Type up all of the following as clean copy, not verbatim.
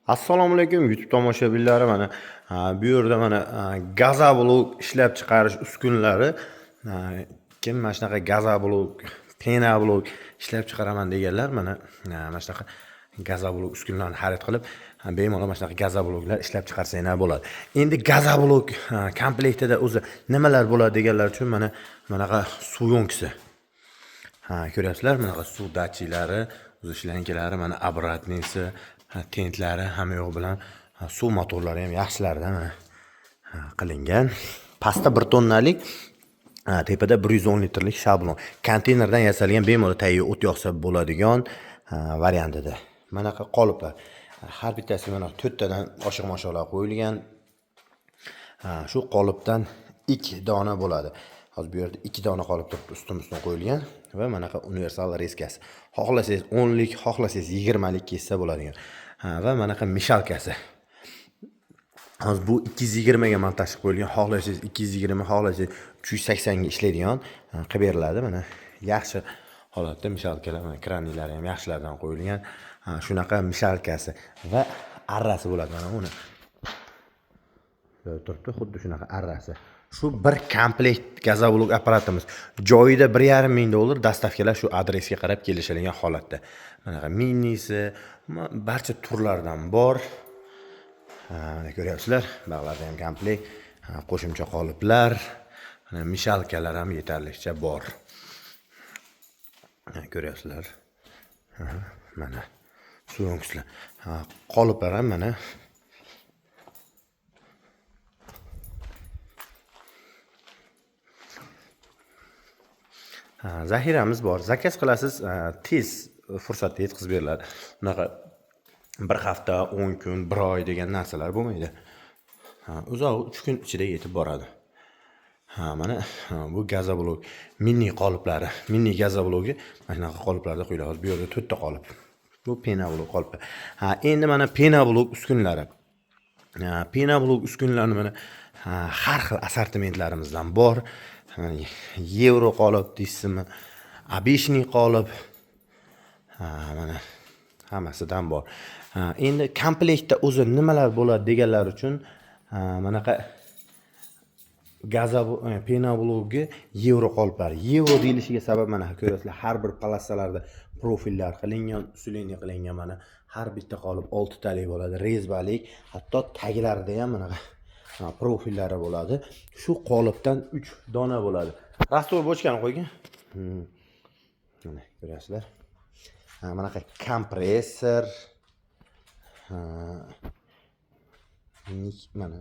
Assalomu alaykum YouTube tomoshabinlari. Mana bu yerda mana gazoblok ishlab chiqarish uskunalari, kim mana shunaqa gazoblok, penoblok ishlab chiqaraman deganlar mana mana shunaqa gazoblok uskunalarini xarid qilib bemalol mana shunaqa gazobloklar ishlab chiqarsanglar bo'ladi. Endi gazoblok komplektida o'zi nimalar bo'ladi deganlar uchun mana bunaqa suv yonkisi. Ha, ko'ryapsizlar, bunaqa suv datchiklari, o'zi shlankalari, mana обратныйsi, tentlari hamma yo'q bilan suv motorlari ham yaxshilaridan mana qilingan. Pastda 1 tonnalik, tepada 110 litrlik shablon. Konteynerdan yasalgan, bemalol tagiga o't yoqsa bo'ladigan variantida. Manaqa qoliplar. Har bittasi mana 4 tadan oshiq-moshiqlar qo'yilgan. Shu qolipdan 2 dona bo'ladi. Hozir bu yerda 2 dona qolip turibdi, ustun-ustun qo'yilgan va manaqa universal rezkasi. Xohlasangiz 10 lik, xohlasangiz 20 lik kessa bo'ladigan. Va manaqa mishalkasi. Hozir bu 220 ga montaj qilib qo'yilgan. Xohlasangiz 220, xohlasangiz 380 ga ishlaydigan qilib beriladi. Mana yaxshi holatda mishalkalar, mana kranlari ham yaxshilardan qo'yilgan. Shunaqa mishalkasi va arrasi bo'ladi mana uni. Turibdi xuddi shunaqa arrasi. Shu bir komplekt gazoblok apparatimiz joyida 1,5 ming dollar, dastavkalar shu adresga qarab kelishilgan holatda. Manaqa minisi, barcha turlardan bor. Mana ko'ryapsizlar, bag'larda ham komplekt, qo'shimcha qoliplar, mana mishalkalar ham yetarlicha bor. Mana ko'ryapsizlar. Mana suv. Qoliplar ham mana. Zaxiramiz bor. Zakaz qilasiz, tez fursatda yetkazib beriladi. Unaqa bir hafta, 10 kun, 1 oy degan narsalar bo'lmaydi. Uzog'i 3 kun ichida yetib boradi. Mana bu gazoblok mini qoliplari, mini gazoblogi mana shunaqa qoliplarda qo'yiladi. Hozir bu yerda 4 ta qolip. Bu penoblok qolipi. Endi mana penoblok uskunalari. Penoblok uskunalarini mana har xil assortimentlarimizdan bor. Yevro qolip deysizmi, обычный qolip, mana hammasidan bor. Endi komplektda o'zi nimalar bo'ladi deganlar uchun manaqa penoblogi yevro qoliplari. Yevro deyilishiga sabab mana ko'rasizlar, har bir palasalarda profillar qilingan, usilение qilingan. Mana har bitta qolip 6 talik bo'ladi, rezbalik, hatto taglarida ham mana profillari bo'ladi. Shu qolipdan 3 dona bo'ladi. Rastor bochkani qo'ygan. Mana ko'rasizlar. Manaqa kompressor, mana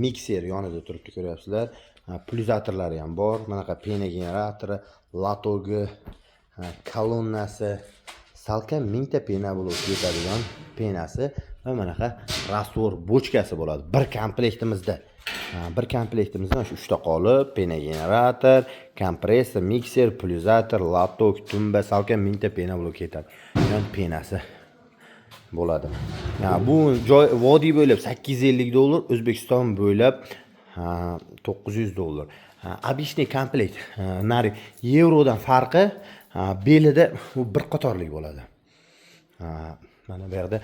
mikser yonida turibdi, ko'ryapsizlar. Pulsatorlari ham bor. Manaqa pena generatori, latogi, kolonnasi, salkam 1000 ta pena bo'lib ketadigan penasi va manaqa rastvor bochkasi bo'ladi. Bir komplektimizda. Bir komplektimizda mana shu 3 ta qolip, pena generator, kompressor, mikser, pulsator, latok, tumba, salkam 1000 ta pena bo'lib ketadi. Ya'ni penasi bo'ladi. Bu joy vodiy bo'ylab 850 dollar, O'zbekiston bo'ylab 900 dollar. Обычный komplekt, nari yevrodan farqi belida u bir qatorlik bo'ladi. Mana bu yerda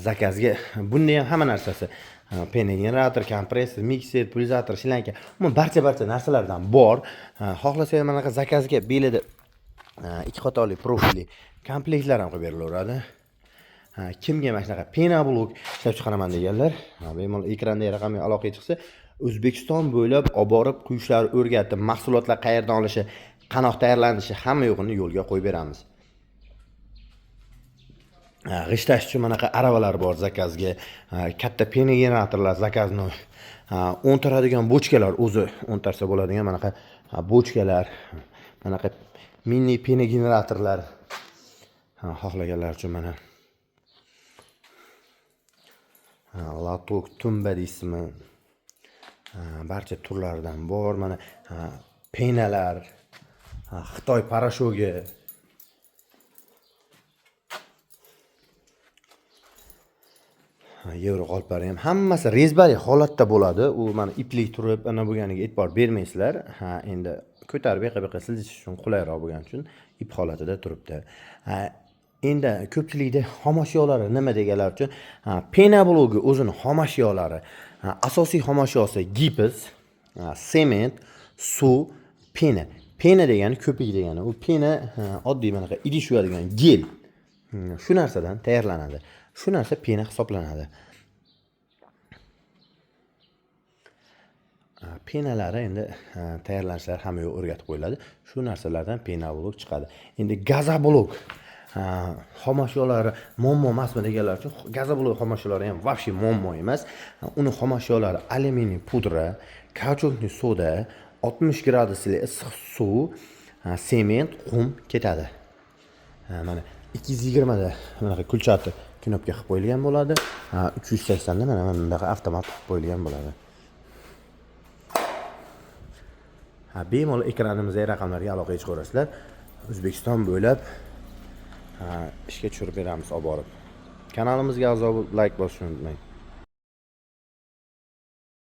zakazga bunda ham hamma narsasi, pena generator, kompressor, mikser, pulsator, shlanka, umuman barcha narsalardan bor. Xohlasangiz manaqa zakazga belida 2 qatorli profilli komplektlar ham qilib berilaveradi. Kimga mana shunaqa penoblok ishlab chiqaraman deganlar, bemalol ekrandagi raqamga aloqaga chiqsa, O'zbekiston bo'ylab olib borib quyishlar o'rgatib, mahsulotlar qayerdan olishi, qanoq tayyorlanishi, hamma yo'g'ini yo'lga qo'yib beramiz. G'isht tashish uchun manaqa aravalar bor zakazga, katta pena generatorlar zakazni, o'ntaradigan bochkalar, o'zi o'ntarsa bo'ladigan manaqa bochkalar, manaqa mini pena generatorlar, xohlaganlar uchun mana latok, tumba deysizmi, barcha turlaridan bor. Mana penalar, Xitoy parashogi. Yevro qoliplari ham hammasi rezbali holatda bo'ladi. U mana iplik turib, ana bo'lganiga e'tibor bermaysizlar. Endi ko'tarib bu yoqqa bu yoqqa siljish uchun qulayroq bo'lgani uchun ip holatida turibdi. Endi ko'pchilikda xomashiyolari nima deganlar uchun, penoblogi o'zini xomashiyolari, asosiy xomashyosi gips, sement, suv, pena. Pena degani ko'pik degani. U pena oddiy manaqa idish yuvadigan gel. Shu narsadan tayyorlanadi. Shu narsa pena hisoblanadi. Penalari endi tayyorlanishlari hamma yoq o'rgatib qo'yiladi. Shu narsalardan penoblok chiqadi. Endi gazoblok xomashiyolari muammo emasmi deganlar uchun, gazoblok xomashiyolari ham вообще muammo emas. Uni xomashiyolari alyuminiy pudra, kauchukli soda, 60 gradusli issiq suv, sement, qum ketadi. Mana 220 da bunaqa kulchati knopka qilib qo'yilgan bo'ladi. 380 da mana bunaqa avtomat qilib qo'yilgan bo'ladi. Bemalol ekranimizdagi raqamlarga aloqaga chiqaverasizlar. O'zbekiston bo'ylab ishga tushirib beramiz olib borib. Kanalimizga a'zo bo'lib, like bosishni unutmang.